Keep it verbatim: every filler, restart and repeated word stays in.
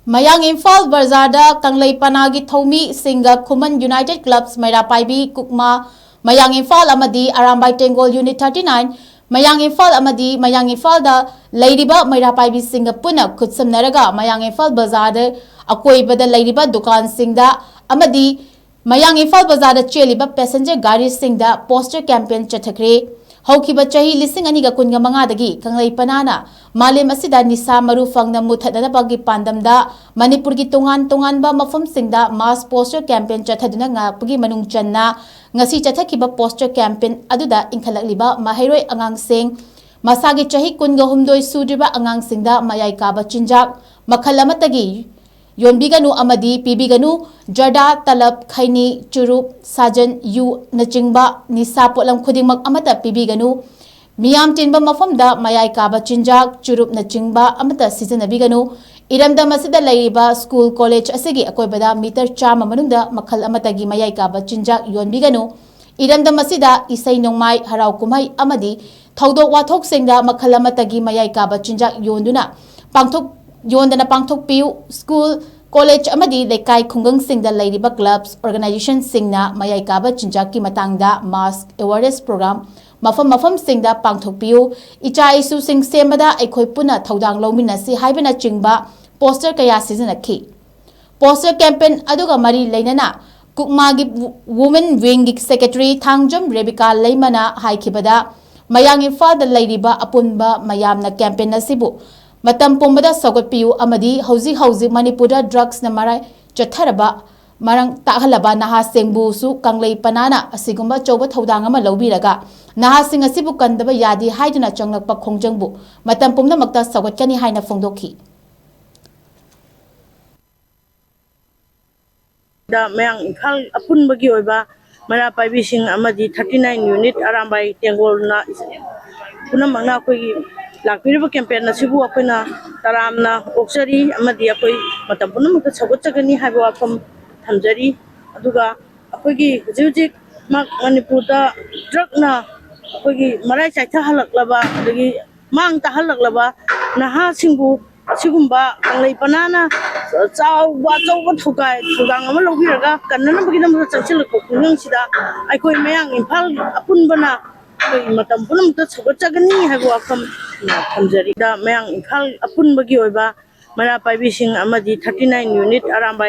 ꯃꯌꯥꯡ ꯏꯝꯐꯥꯜ ꯕꯖꯥꯔꯗ ꯀꯪꯂꯩ ꯄꯅꯥꯒꯤ ꯊꯧꯃꯤꯁꯤꯡꯒ ꯈꯨꯃꯟ ꯌꯨꯅꯥꯏꯇꯦꯠ ꯀ꯭ꯂꯕꯁ ꯃꯩꯔꯥ ꯄꯥꯏꯕꯤ ꯀꯨꯛꯃꯥ ꯃꯌꯥꯡ ꯏꯝꯐꯥꯜ ꯑꯃꯗꯤ ꯑꯔꯥꯝꯕꯥꯏ ꯇꯦꯡꯒꯣꯜ ꯌꯨꯅꯤꯠ ꯊꯥꯔꯇꯤ ꯅꯥꯏꯟ ꯃꯌꯥꯡ ꯏꯝꯐꯥꯜ ꯑꯃꯗꯤ ꯃꯌꯥꯡ ꯏꯝꯐꯥꯜꯗ ꯂꯩꯔꯤꯕ ꯃꯩꯔꯥ ꯄꯥꯏꯕꯤꯁꯤꯡꯒ ꯄꯨꯟꯅ ꯈꯨꯠꯁꯝꯅꯔꯒ ꯃꯌꯥꯡ ꯏꯝꯐꯥꯜ ꯕꯖꯥꯔꯗ ꯑꯀꯣꯏꯕꯗ ꯂꯩꯔꯤꯕ ꯗꯨꯀꯥꯟꯁꯤꯡꯗ ꯑꯃꯗꯤ ꯃꯌꯥꯡ ꯏꯝꯐꯥꯜ ꯕꯖꯥꯔꯗ ꯆꯦꯜꯂꯤꯕ ꯄꯦꯁꯦꯟꯖꯔ ꯒꯥꯔꯤꯁꯤꯡꯗ ꯄꯣꯁꯇꯔ ꯀꯦꯝꯄꯦꯟ ꯆꯠꯊꯈ꯭ꯔꯦ꯫ ꯍꯧꯈꯤꯕ ꯆꯍꯤ ꯂꯤꯁꯤꯡ ꯑꯅꯤꯒ ꯀꯨꯟꯒ ꯃꯉꯥꯗꯒꯤ ꯀꯪꯂꯩ ꯄꯅꯥꯅ ꯃꯥꯂꯦꯝ ꯑꯁꯤꯗ ꯅꯤꯁꯥ ꯃꯔꯨ ꯐꯪꯅ ꯃꯨꯊꯠꯅꯅꯕꯒꯤ ꯄꯥꯟꯗꯝꯗ ꯃꯅꯤꯄꯨꯔꯒꯤ ꯇꯣꯉꯥꯟ ꯇꯣꯉꯥꯟꯕ ꯃꯐꯝꯁꯤꯡꯗ ꯃꯥꯁ ꯄꯣꯁꯇꯔ ꯀꯦꯝꯄꯦꯟ ꯆꯠꯊꯗꯨꯅ ꯉꯥꯛꯄꯒꯤ ꯃꯅꯨꯡ ꯆꯟꯅ ꯉꯁꯤ ꯆꯠꯊꯈꯤꯕ ꯄꯣꯁꯇꯔ ꯀꯦꯝꯄꯦꯟ ꯑꯗꯨꯗ ꯏꯟꯈꯠꯂꯛꯂꯤꯕ ꯃꯍꯩꯔꯣꯏ ꯑꯉꯥꯡꯁꯤꯡ, ꯃꯁꯥꯒꯤ ꯆꯍꯤ ꯀꯨꯟꯒ ꯍꯨꯝꯗꯣꯏ ꯁꯨꯗ꯭ꯔꯤꯕ ꯑꯉꯥꯡꯁꯤꯡꯗ ꯃꯌꯥꯏ ꯀꯥꯕ ꯆꯤꯟꯖꯥꯛ ꯃꯈꯜ ꯑꯃꯠꯇꯒꯤ ꯌꯣꯟꯕꯤꯒꯅꯨ ꯑꯃꯗꯤ ꯄꯤꯕꯤꯒꯅꯨ꯫ ꯖꯔꯗꯥ, ꯇꯂꯞ, ꯈꯩꯅꯤ, ꯆꯨꯔꯨꯞ, ꯁꯥꯖꯟ, ꯌꯨꯅꯆꯤꯡꯕ ꯅꯤꯁꯥ ꯄꯣꯠꯂꯝ ꯈꯨꯗꯤꯡꯃꯛ ꯑꯃꯠꯇ ꯄꯤꯕꯤꯒꯅꯨ꯫ ꯃꯤꯌꯥꯝ ꯇꯤꯟꯕ ꯃꯐꯝꯗ ꯃꯌꯥꯏ ꯀꯥꯕ ꯆꯤꯟꯖꯥꯛ, ꯆꯨꯔꯨꯞꯅꯆꯤꯡꯕ ꯑꯃꯠꯇ ꯁꯤꯖꯤꯟꯅꯕꯤꯒꯅꯨ꯫ ꯏꯔꯝꯗꯝ ꯑꯁꯤꯗ ꯂꯩꯔꯤꯕ ꯁ꯭ꯀꯨꯜ, ꯀꯣꯂꯦꯖ ꯑꯁꯤꯒꯤ ꯑꯀꯣꯏꯕꯗ ꯃꯤꯇꯔ ꯆꯥꯝꯃ ꯃꯅꯨꯡꯗ ꯃꯈꯜ ꯑꯃꯠꯇꯒꯤ ꯃꯌꯥꯏ ꯀꯥꯕ ꯆꯤꯟꯖꯥꯛ ꯌꯣꯟꯕꯤꯒꯅꯨ꯫ ꯏꯔꯝꯗꯝ ꯑꯁꯤꯗ ꯏꯁꯩ ꯅꯣꯡꯃꯥꯏ, ꯍꯔꯥꯎ ꯀꯨꯝꯍꯩ ꯑꯃꯗꯤ ꯊꯧꯗꯣꯛ ꯋꯥꯊꯣꯛꯁꯤꯡꯗ ꯃꯈꯜ ꯑꯃꯠꯇꯒꯤ ꯃꯌꯥꯏ ꯀꯥꯕ ꯆꯤꯟꯖꯥꯛ ꯌꯣꯟꯗꯨꯅ ꯄꯥꯡꯊꯣꯛ-, ꯌꯣꯟꯗꯅ ꯄꯥꯡꯊꯣꯛꯄꯤꯌꯨ꯫ ꯁ꯭ꯀꯨꯜ, ꯀꯣꯂꯦꯖ ꯑꯃꯗꯤ ꯂꯩꯀꯥꯏ ꯈꯨꯡꯒꯪꯁꯤꯡꯗ ꯂꯩꯔꯤꯕ ꯀ꯭ꯂꯕꯁ, ꯑꯣꯔꯒꯅꯥꯏꯖꯦꯁꯟꯁꯤꯡꯅ ꯃꯌꯥꯏ ꯀꯥꯕ ꯆꯤꯟꯖꯥꯛꯀꯤ ꯃꯇꯥꯡꯗ ꯃꯥꯁ ꯑꯦꯋꯥꯔꯅꯦꯁ ꯄ꯭ꯔꯣꯒ꯭ꯔꯥꯝ ꯃꯐꯝ ꯃꯐꯝꯁꯤꯡꯗ ꯄꯥꯡꯊꯣꯛꯄꯤꯌꯨ꯫ ꯏꯆꯥ ꯏꯁꯨꯁꯤꯡ ꯁꯦꯝꯕꯗ ꯑꯩꯈꯣꯏ ꯄꯨꯟꯅ ꯊꯧꯗꯥꯡ ꯂꯧꯃꯤꯟꯅꯁꯤ ꯍꯥꯏꯕꯅꯆꯤꯡꯕ ꯄꯣꯁꯇꯔ ꯀꯌꯥ ꯁꯤꯖꯤꯟꯅꯈꯤ꯫ ꯄꯣꯁꯇꯔ ꯀꯦꯝꯄꯦꯟ ꯑꯗꯨꯒ ꯃꯔꯤ ꯂꯩꯅꯅ ꯀꯨꯛꯃꯥꯒꯤ ꯋꯨꯃꯦꯟ ꯋꯤꯡꯒꯤ ꯁꯦꯀ꯭ꯔꯦꯇꯔꯤ ꯊꯥꯡꯖꯝ ꯔꯦꯕꯤꯀꯥ ꯂꯩꯃꯅ ꯍꯥꯏꯈꯤꯕꯗ, ꯃꯌꯥꯡ ꯏꯝꯐꯥꯜꯗ ꯂꯩꯔꯤꯕ ꯑꯄꯨꯟꯕ ꯃꯌꯥꯝꯅ ꯀꯦꯝꯄꯦꯟ ꯑꯁꯤꯕꯨ ꯃꯇꯝ ꯄꯨꯝꯕꯗ ꯁꯧꯒꯠꯄꯤꯌꯨ ꯑꯃꯗꯤ ꯍꯧꯖꯤꯛ ꯍꯧꯖꯤꯛ ꯃꯅꯤꯄꯨꯔꯗ ꯗ꯭ꯔꯒꯁꯅ ꯃꯔꯥꯏ ꯆꯠꯊꯔꯕ, ꯃꯔꯥꯡ ꯇꯥꯛꯍꯜꯂꯕ ꯅꯍꯥꯁꯤꯡꯕꯨꯁꯨ ꯀꯪꯂꯩ ꯄꯅꯥꯅ ꯑꯁꯤꯒꯨꯝꯕ ꯑꯆꯧꯕ ꯊꯧꯗꯥꯡ ꯑꯃ ꯂꯧꯕꯤꯔꯒ ꯅꯍꯥꯁꯤꯡ ꯑꯁꯤꯕꯨ ꯀꯟꯗꯕ ꯌꯥꯗꯦ ꯍꯥꯏꯗꯨꯅ ꯆꯪꯂꯛꯄ ꯈꯣꯡꯖꯪꯕꯨ ꯃꯇꯝ ꯄꯨꯝꯅꯃꯛꯇ ꯁꯧꯒꯠꯀꯅꯤ ꯍꯥꯏꯅ ꯐꯣꯡꯗꯣꯛꯈꯤ꯫ ꯗ ꯃꯌꯥꯡ ꯏꯝꯐꯥꯜ ꯑꯄꯨꯟꯕꯒꯤ ꯑꯣꯏꯕ ꯃꯩꯔꯥ ꯄꯥꯏꯕꯤꯁꯤꯡ ꯑꯃꯗꯤ ꯊꯥꯔꯇꯤ ꯅꯥꯏꯟ ꯌꯨꯅꯤꯠ ꯑꯔꯥꯝꯕꯥꯏ ꯇꯦꯡꯒꯣꯜꯅ ꯄꯨꯝꯅꯃꯛꯅ ꯑꯩꯈꯣꯏꯒꯤ ꯂꯥꯛꯄꯤꯔꯤꯕ ꯀꯦꯝꯄꯦꯟ ꯑꯁꯤꯕꯨ ꯑꯩꯈꯣꯏꯅ ꯇꯔꯥꯝꯅ ꯑꯣꯛꯆꯔꯤ ꯑꯃꯗꯤ ꯑꯩꯈꯣꯏ ꯃꯇꯝ ꯄꯨꯝꯅꯃꯛꯇ ꯁꯧꯒꯠꯆꯒꯅꯤ ꯍꯥꯏꯕ ꯋꯥꯐꯝ ꯊꯝꯖꯔꯤ꯫ ꯑꯗꯨꯒ ꯑꯩꯈꯣꯏꯒꯤ ꯍꯧꯖꯤꯛ ꯍꯧꯖꯤꯛꯃꯛ ꯃꯅꯤꯄꯨꯔꯗ ꯗ꯭ꯔꯒꯅ ꯑꯩꯈꯣꯏꯒꯤ ꯃꯔꯥꯏ ꯆꯥꯏꯊꯍꯜꯂꯛꯂꯕ ꯑꯗꯒꯤ ꯃꯥꯡ ꯇꯥꯍꯜꯂꯛꯂꯕ ꯅꯍꯥꯁꯤꯡꯕꯨ ꯑꯁꯤꯒꯨꯝꯕ ꯀꯪꯂꯩ ꯄꯅꯥꯅ ꯆꯥꯎꯕ ꯑꯆꯧꯕ ꯊꯧꯗꯥꯏ-, ꯊꯧꯗꯥꯡ ꯑꯃ ꯂꯧꯕꯤꯔꯒ ꯀꯟꯅꯅꯕꯒꯤꯗꯃꯛꯇ ꯆꯪꯁꯤꯜꯂꯛꯄ ꯈꯨꯡꯒꯪꯁꯤꯗ ꯑꯩꯈꯣꯏ ꯃꯌꯥꯡ ꯏꯝꯐꯥꯜ ꯑꯄꯨꯟꯕꯅ ꯑꯩꯈꯣꯏ ꯃꯇꯝ ꯄꯨꯝꯅꯃꯛꯇ ꯁꯧꯒꯠꯆꯒꯅꯤ ꯍꯥꯏꯕ ꯋꯥꯐꯝ ꯊꯝꯖꯔꯤ꯫ ꯃꯌꯥꯡ ꯏꯝꯐꯥꯜ ꯑꯄꯨꯟꯕꯒꯤ ꯑꯣꯏꯕ ꯃꯩꯔꯥ ꯄꯥꯏꯕꯤꯁꯤꯡ ꯑꯃꯗꯤ thirty nine unit ꯑꯔꯥꯝꯕꯥꯏ